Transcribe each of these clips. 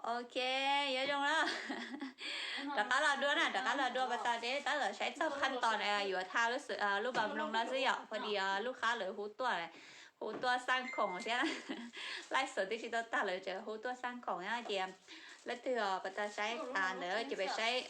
Ok, yuav zoo na. Rov qab los dua na, rov qab los dua pas tas deb tab tom saib txog qhab tos yuav tha lub, lub npas nploos no xwb yom, pho dis lub qab lawv hu tuaj, hu tuaj xaj khoom thiab. Laij xwm twb tsis tau tag lawv tseem hu tuaj xaj khoom na ces leej twg pas tas saib ntawd ces pem saib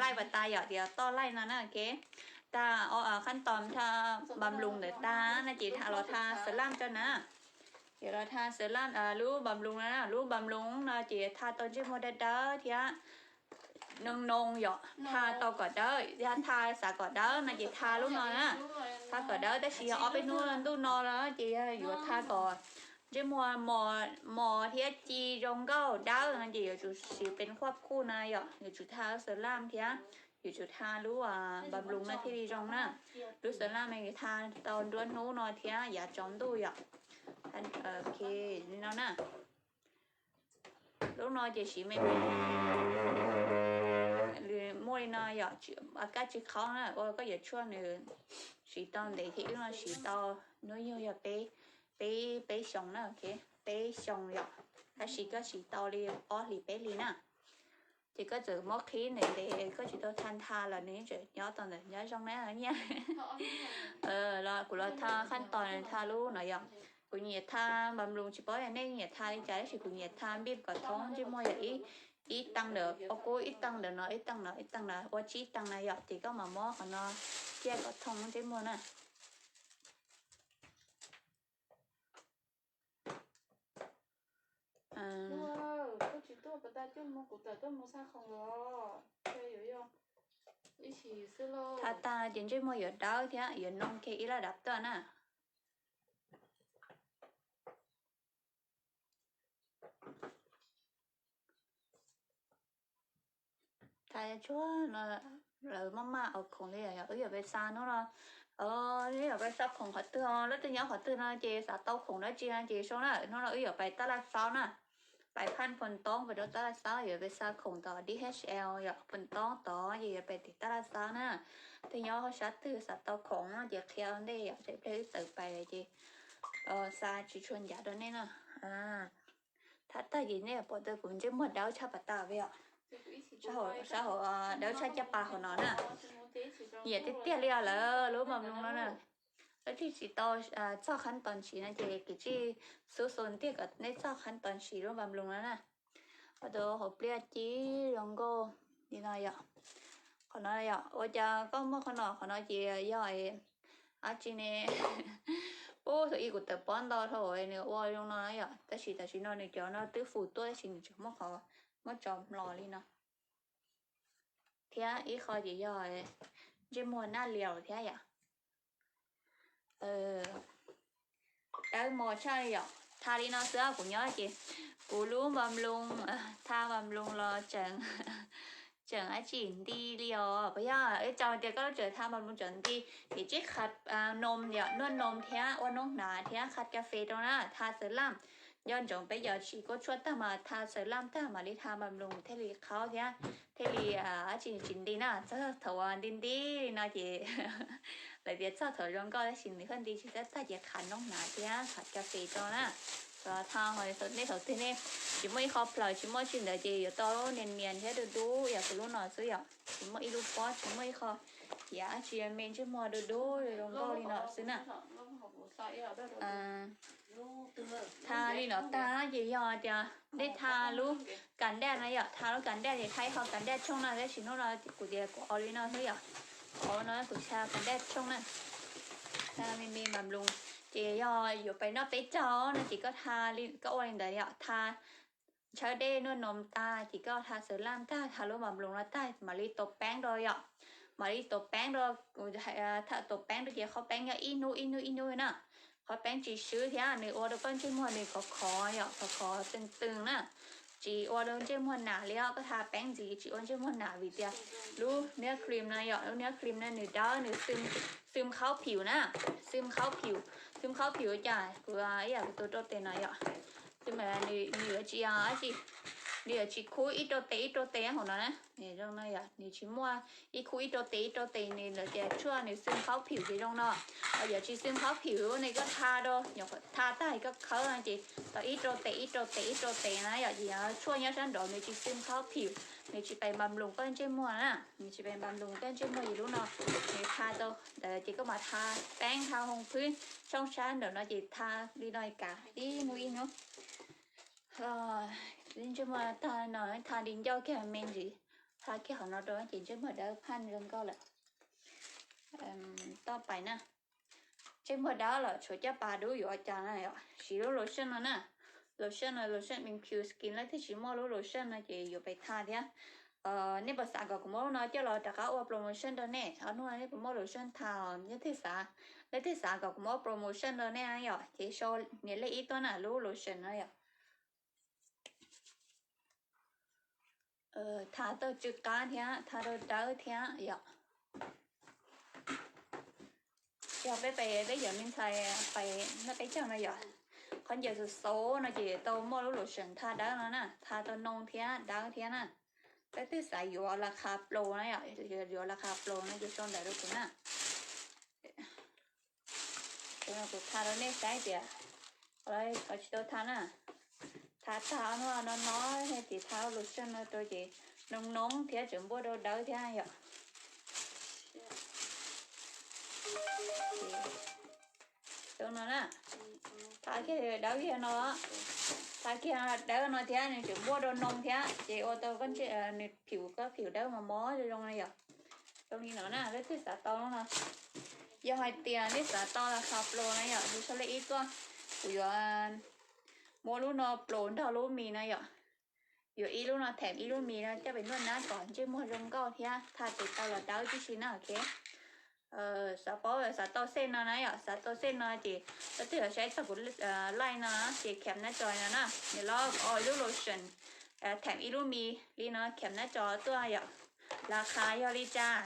laij pas tas yom, tias toj laij no na, ok. Tag qhab tos tha npas nploos ntawd tag no ces los tha xab laj rau na. Ces los tha xab laj lub npas nploos no na, lub npas nploos no ces tha tau ntsej muag dawb dawb thiab noo noo yom, tha tau kom dawb, yog tha xav kom dawb no ces tha lub no na. Tha kom dawb tab sis yog ob peb hnub ntuj no lawm ces yog yuav tha kom ntsej muag mos thiab ci zoo nkauj dawb no ces yuav tsum siv pes huaj kuj na yom, yuav tsum tha xab laj thiab yuav tsum tha lub npas nploos no thiaj li zoo na. Lub xab laj no tha tau nruab hnub no thiab yav tsaus ntuj yom. Ok, li no na. Lub no ces siv me me, muaj li no yom, kab tsis qhov na ua koj yuav tshuaj nws siv tau ntev thiab, wb no siv tau hnub nyoog yog peb, peb, peb xyoos na, peb xyoos yom, tab sis koj siv tau li ob hlis peb hlis na. Ces koj txawm muab qhib ntev ntev, koj tsis tau tha ntha los nws tseem nyob tau ntawm nyob zoo na nyiaj. Los kuv los tha qhab tos tha lub no yom. Kuv nyiam tha npas nploos, tsis paub yog nej nyiam tha li cas tab sis kuv nyiam tha npij kom thoob ntsej muag yom, ib, ib tee ntawm ob kub, ib tee ntawm no, ib tee no, ib tee no, ua tsib tee na yom, ces koj mam muab qhov no ciaj kom thoob ntsej muag na. Tha tag ces ntsej muag yuav dawb thiab yuav noo kiag ib laj dab tuaj na. Tha tsuag no lawv maj maj ua khoom li, wb yuav pais xa hnub no, wb yuav pais xa khoom qhov twg, leej twg nyob qhov twg no ces xav tau khoom dab tsi no ces sau na, hnub no wb yuav pais tab laj xaub na. Pais phaj Phoos Toob, pais rau tab laj xaub, yuav pais xa khoom tom D H L yom, Phoos Toob tod ces yuav pais tim tab laj xaub na. Twg nyob sab twg xav tau khoom no ces qhia ua ntej yom, tsam pliag wb tawm pais ces xa tsis tshua ncav rau nej na. Tha tag ces nej pom tias kuv ntsej muag dawb tshaj pas tas li os. Sab hauv dawb tshaj caj pas hauv no na. Nyiam tiag tiag li os lawv lub npas nploos no na. Leej twg tsis tau txog qhab tos siv no ces kuv tsij xub xu tiag kom nej txog qhab tos siv lub npas nploos no na. Ua tau hauv pliaj ci zoo nkauj li no yom. Qhov no yom, ua cas koj muaj qhov no, qhov no ces yog dab tsi ne? Ub, thaum ub kuv tawm pob ntau dhau nws ua zoo no yom, tab sis tam sim no nws cov no twb fum tuaj tab sis nws tseem muab qhov, muab tso hlo li no. Thiab ib qho ces yog ntsej muag naj liaus thiab yom. Dawb mos tshaj li yom. Tha li no xwb, kuv nyob ces kuv lub npas nploos, tha npas nploos los tseem, tseem dab tsi nti li os. Puas yog? Ib tsoom tias koj lub tseem tha npas nploos tseem nti, ces tsib qhab noos yom, nuaj noos thiab ua noob hnav thiab qhab kas fes rau na, tha xawv laj. Nco ntsoov peb cov siv kuj tshuaj tag mas tha xawv laj tag mam li tha npas nploos thiaj li qhab thiab thiaj li dab tsi tsis nti na. Txog thaum uas nti nti li no ces lawv tias txog thaum zoo nkauj tab sis nws haj nti tsis tag, tag ces qhab noob hnav thiab qhab kas fes rau na. Tha, nej thaum twg nej tsis muaj ib qho plaws tsis muaj tsi ntawd ces yuav tau nias nias thiab dub dub yam kuv lub no xwb yom, tsis muaj ib lub pob tsis muaj ib qho yav dab tsi me ntsej muag dub dub zoo nkauj li no xwb na. Tha li no tag ces yog tias nej tha lub kas daj no yom, tha lub kas daj ces tha ib qho kas daj tshooj na, tab sis hnub no kuv tias kuv ua li no xwb yom. Ua no kuv tha kas daj tshooj na. Tha me me npas nploos ces yog yuav pais noj peb caug no ces koj tha, koj ua li ntawd yom, tha ntshaw dej nuaj noos tag ces koj tha xawv laj tag, tha lub npas nploos no tag mam li tau peeb rau yom. Mam li tau peeb rau, tau peeb rau ces qhov peeb nyob ib hnub ib hnub ib hnub na. Qhov peeb tsis swb thiab nws ua rau koj ntsej muag nws khov khov yom, khov khov tws tws na. Tsis ua rau ntsej muag nam li os, koj tha peeb ntxiv tsis ua ntsej muag nam vim tias lub niag cream no yom, lub niag cream no nws dawb nws xwm khaub phim na, xwm khaub phim, xwm khaub phim cas kuv ib yam kuv tus rau tes no yom, nws yuav tsis dab tsi Nws yuav tsis khub ib rau tes ib rau tes hauv no na. Nws zoo no yom, nws tsis muaj ib khub ib rau tes ib rau tes, nws lawv tias tshuaj nws xwb khaub phim ces zoo no. Ho yog tsis xwb khaub phim ne, koj tha rau, nyuam qhuav tha tag koj khawb no ces tau ib rau tes ib rau tes ib rau tes na yom, ces tshuaj nyob sab nraud nws tsis xwb khaub phim, nws tsis pais npas nploos koj ntsej muag na, nws tsis pais npas nploos koj ntsej muag. Ces lub no nws tha tau ntawd ces koj mam tha peeb tha hoo phwb tshooj sab nraum no ces tha li no kav ib hnub ib hnub. Ntsej muag tag no tha li ncauj kiag me ntsis, tha kiag qhov no rau ces ntsej muag dawb phaj zoo nkauj lawm. Toj pais na. Ntsej muag dawb los tshuav caj pas dub yuav ua cas na yom, siv lub lotion no na. Lotion no lotion M Q Skin, leej twg tsis muaj lub lotion no ces yuav pais tha thiab. Nej puas xav kom kuv muab lub no coj los rov qab ua promotion rau nej? Ob hnub no nej puas muaj lotion tha os? Leej twg xav, leej twg xav kom kuv muab promotion rau nej yom, ces sau nias lej ib tuaj na lub lotion no yom. Tha tau tsw qab thiab tha tau dawb thiab yom. Yog peb pais peb yuav me ntxhais pais noj peb caug no yom, qhov ncauj xav xav no ces tau muaj lub lotion tha dawb no na, tha tau noo thiab dawb thiab na. Leej twg xav yuav las khas plaus na yom, yuav las khas plaus no ces sau ntawv rau kuv na. Kuv tha rau nej saib tias, qhov tsis tau tha na, tha tag no no no ces tha lotion no rau ces noo noo thiab tseem npuaj rau dawb thiab yom. Zoo no na, tha kiag dawb kiag no, tha kiag dawb no thiab nws tseem npuaj rau noo thiab ces ua tau nws phim koj phim dawb mos mos zoo zoo no yom. Zoo li no na, leej twg xav tau lub no, yog hais tias nej xav tau las khas plaus na yom, ces sau lej ib tuaj, kuv yuav muab lub no plaus nrog lub mis no yom. Yuav ib lub no them ib lub mis no coj pem noj nab kom ntsej muag zoo nkauj thiab tha tes taw los dawb tib si na, ok. Xav paub xav tau xej no na yom, xav tau xej no ces leej twg los saib txog kuv live no ces kham nab tso no na, nws los ib lub lotion them ib lub mis li no kham nab tso tuaj yom. Las khas yog li cas?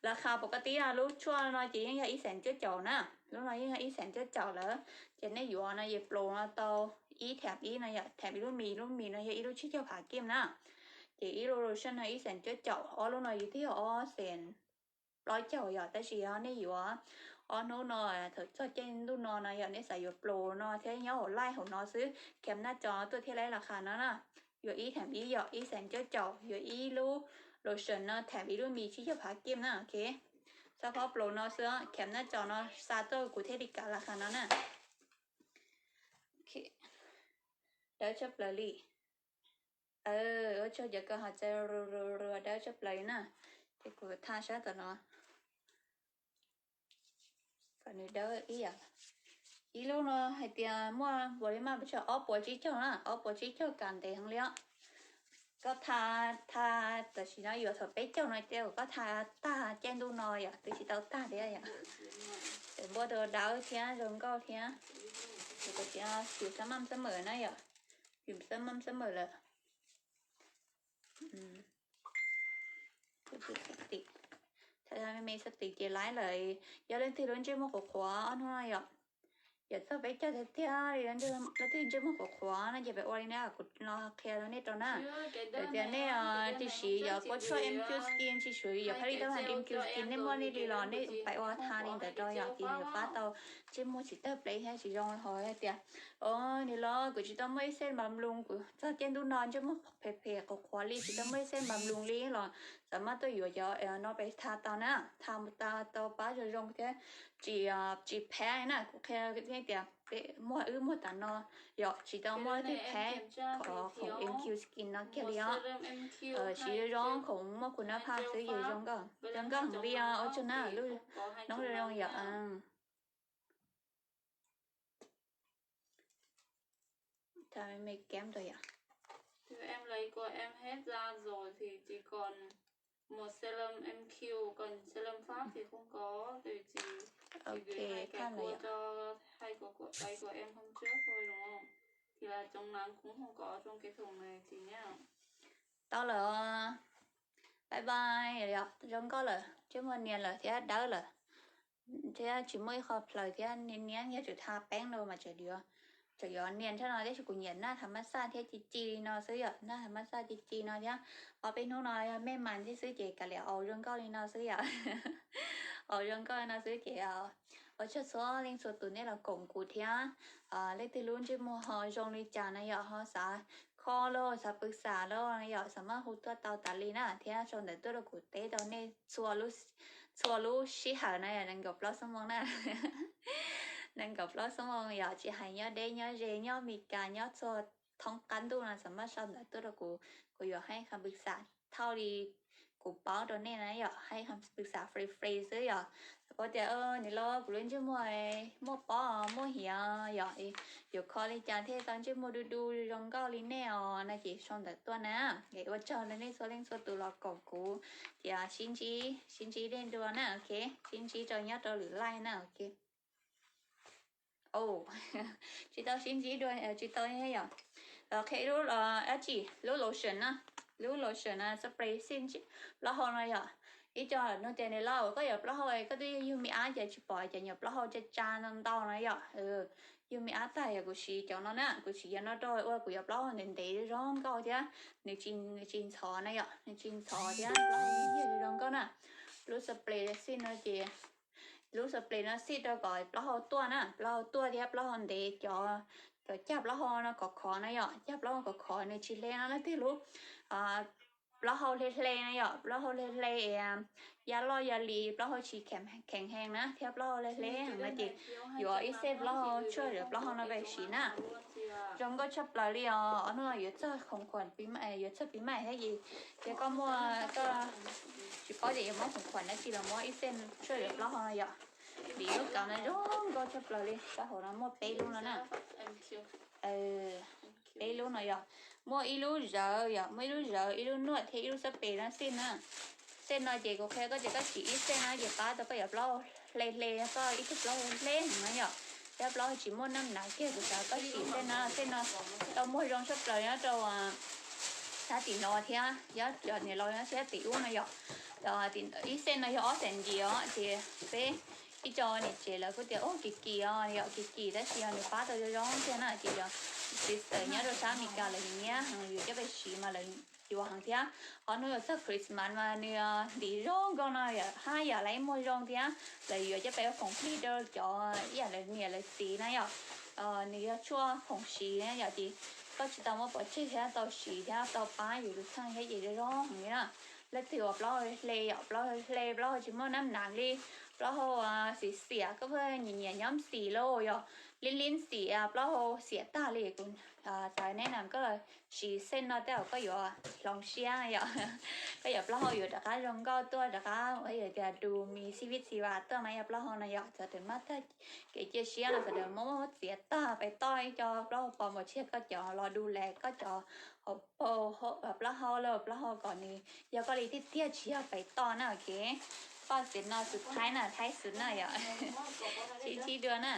Las khas pom koj tib lub tshuaj no ces yeej yog ib xees cuaj caum na, lub no yeej yog ib xees cuaj caum lawm. Ces nej yuav no ces plaus no tau ib them ib no yom, them ib lub mis, lub mis no yog ib lub tsib caug phav kim na. Ces ib lub lotion no ib xees cuaj caum, ob lub no yus twb yog ob xees plaub caug yom, tab sis yog nej yuav ob hnub no thaum txog caij ntuj no no yom, nej xav yuav plaus no thiab nyob hauv live hauv no xwb, kham nab tso tuaj thiaj li las khas no na. Yuav ib them ib yom, ib xees cuaj caum, yuav ib lub lotion no them ib lub mis tsib caug phav kim na, ok. Xav paub plaus no xwb, kham nab tso no xa tuaj kuv thiaj li kav las khas no na. Dawb tshaj plaws li. Ua tsaug cov koj ho txawj rua rua rua dawb tshaj plaws li na. Ces kuv tha sab tom no kom nws dawb ib yam. Ib lub no hais tias muaj npaum li mas pes tsawg, ob puas tsib caug na, ob puas tsib caug kam ntev heev li os. Koj tha, tha tam sim no yuav thaum peb caug no ces koj tha tag caij ntuj no yom, twb tsis tau tag thiab yom. Ces npuaj rau dawb thiab zoo nkauj thiab. Ces kuv tsis xab mam xab mawm na yom, yus xab mam xab mawm lawm. Tha me me xab tim ces laib lawm. Yog leej twg lub ntsej muag qhuav qhuav ob hnub no yom, yog txog peb caug tiag tiag li, leej twg ntsej muag qhuav qhuav no ces peb ua li na, kuv los qhia rau nej rau na. Yog tias nej tsis siv yog kuv tshuaj M Q Skin, tsis siv yog pab li tab mas M Q Skin, nej muaj li li los nej pab ua tha li ntawd rau yom, ces yuav pab tau ntsej muag tsis tawg pleb thiab tsis zoo ho hais tias, o, nws los kuv tsis tau muaj ib xees npas nploos, kuv txog caij ntuj no ntsej muag phem phem qhuav qhuav li tsis tau muaj ib xees npas nploos li los xav mas tuaj yuav cov no pab tha tau na, tha mus tau pab zoo zoo thiab tsis, tsis phem na. Kuv qhia tias peb muag wb muag tas no yom, tsis tau muaj tej phem, khoom M Q Skin no kiag li os. Siv zoo zoo, khoom muaj kuv nab phaj xwb ces zoo nkauj, zoo nkauj heev li os. Ua tsaug na, lub noob zoo zoo yom. Tha me me keb rau yom. Em lấy của em hết da rồi thì chỉ còn một serum M Q, còn serum Pháp thì không có, thì chỉ, chỉ gửi hai cái cua cho, hai cái cua, cái của em hôm trước thôi đúng không? Thì là chống nắng cũng không có trong cái thùng này chị nhá. Tau lawm. Bye bye, yog zoo nkauj lawm, ntsej muag nias lawm thiab dawb lawm, thiab tsis muaj ib qho plaws thiab nias nias, yog tseem tha peeb rau mas tseem yuav tseem yuav nias nrhab no, tab sis kuv nyiam naj thav mab xaj thiab ci ci li no xwb yom, naj thav mab xaj ci ci no thiab. Ob peb hnub no yog mej mas thiab xwb ces kav liam aus zoo nkauj li no xwb yom. Aus zoo nkauj li no xwb ces ua tsaug txhua leej txhua tus nej los koom kuv thiab. Leej twg lub ntsej muag ho zoo li cas na yom, ho xav kho los xav pw xam los na yom, xav mas hu tuaj tau tas li na, thiab sau ntawv tuaj rau kuv teb rau nej txhua lub sij hawm na yom, nees nkaum plaub xuab moos na. Nees nkaum plaub xuab moos yom, tsis hais nyob deb nyob ze, nyob Mes Kas, nyob txhua thoob qab ntuj no xav mas sau ntawv tuaj rau kuv, kuv yuav hais qha pw xam thauj li kuv paub rau nej na yom, hais qha pw xam free free xwb yom. Xav paub tias nws los kuv lub ntsej muag muaj pob muaj hiav yom, yuav kho li cas thiaj tau ntsej muag du du zoo nkauj li nej os na ces sau ntawv tuaj na. Es ua tsaug rau nej txhua leej txhua tus los koom kuv, ces sib ntsib, sib ntsib dej dua na, ok, sib ntsib rau nyob rau lwm live na, ok. Tsis tau sib ntsib dua, tsis tau yom. Qhia lub dab tsi, lub lotion na, lub lotion na spray xij plaub hau no yom. Ib co nug tias nws los koj yuav plaub hau koj twb yug me ab ces tsis pom cov nyuam plaub hau tsa tsa ntau ntau no yom. Yug me ab tag yog kuv siv cov no na, kuv siv cov no rau ua kuv yuav plaub hau ntev ntev zoo nkauj thiab nws tsis ntxhov na yom, nws tsis ntxhov thiab plaub hau yeej zoo nkauj na. Lub spray xij no ces, lub spray no xij rau kom plaub hau tuaj na, plaub hau tuaj thiab plaub hau ntev, cov, cov cag plaub hau no khov khov na yom, cag plaub hau khov khov nws tsis hle no leej twg lub plaub hau hle hle na yom, plaub hau hle hle, ya loj ya li plaub hau tsis kheev heev na thiab plaub hau hle hle no ces yuav ib xej plaub hau tshuaj zam plaub hau no pab siv na. Zoo nkauj tshaj plaws li os, ob hnub no yuav txog khoom khuam, yuav txog pib maim thiab ces, ces koj muaj, koj tsis paub tias yuav muab khoom khuam dab tsi los muab ib xej tshuaj zam plaub hau no yom. Vim lub kauv no zoo nkauj tshaj plaws li, rau hauv no muaj peb lub no na. Peb lub no yom, muaj ib lub zawv yom, muaj ib lub zawv, ib lub nuaj thiab ib lub xab pes no xij na. Xej no ces kuv qhia koj tias koj siv ib xej no ces pab tau koj yuav plaub hau hle hle, koj ib tug plaub hau hle heev no yom, thiab plaub hau tsis muaj naj nav kiag. Kuv xav koj siv xej no, xej no tau muag zoo tshaj plaws nyob rau sab tim no thiab, nyob cov niam laus nyob sab tim ub no yom. Ib xej no yog ob xees ntim os, ces peb ib co niam tsev lawv kuj tias ub kim kim os, yog kim kim tab sis yog nws pab tau zoo zoo thiab na, ces yog sister nyob rau sab Amelikas lawv nyiam heev, yuav coj pab siv mas lawv yuav heev thiab. Ob hnub yuav txog Christmas mas nws ntim zoo nkauj no yom, haj yam lawv muag zoo thiab lawv yuav coj pab ua khoom plig rau cov ib yam lawv niam lawv txiv na yom. Nws yog tshuaj khoom siv na yom, ces koj tsis tau muab pov tseg thiab tau siv thiab tau pab yus tus kheej thiab ces zoo zoo heev li na. Leej twg uas plaub hau hle yom, plaub hau hle, plaub hau tsis muaj naj nav li, plaub hau xiam xiam, koj pheej nyiam nyiam nyob xim lauj, yog lib lib xim, plaub hau xiam tag li, kuv xav nes nam koj siv xej no tej zaum koj yuav hloov siab yom. Koj yuav plaub hau yuav rov qab zoo nkauj tuaj, rov qab tias dus mis xib fib xis vas tuaj mas yog plaub hau no yom. Txawm tias maj tag kev cia siab los txawm tias muab txiav tag pes toj ib co plaub hau pos npaum tshiab, koj cov los dus les koj cov hauv paus plaub hau los plaub hau kom nws yog koj li tiag tiag tsis yog pes toj na, ok. Koj xim no xwm thaib na, thaib xwm na yom. Sib ntsib dua na.